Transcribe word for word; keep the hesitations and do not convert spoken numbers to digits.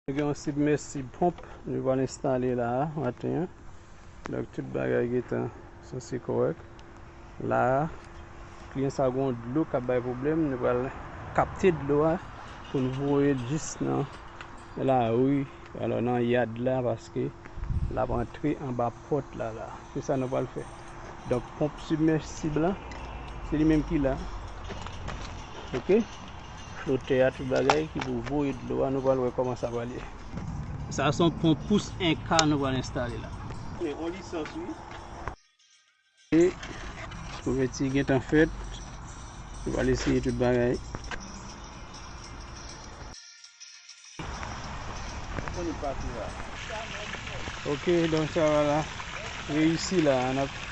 Nou gen yon sibmèsib ponp nou pral enstale la a maten an. Donk, tout bagay gentan sanse kòrèk. La a, kliyan sa gen yon dlo k ap bay pwoblèm. Nou pral kapte dlo a pou n voye l jis nan lari, alò nan yad la, paske l ap antre anba pòt la, la. Se sa nou pral fè. Donk, ponp sibmèsib la, se li menm ki la. Oke? Flotè a, tout bagay ki pou voye dlo a, nou pral wè kòman sa pral ye. Sa se yon ponp pous en ka nou pral enstale la. Men, on lisans, wi. E kouvèti gentan fèt. Nou pral eseye tout bagay. Ok, donk sa va la. Reyisi la, n ap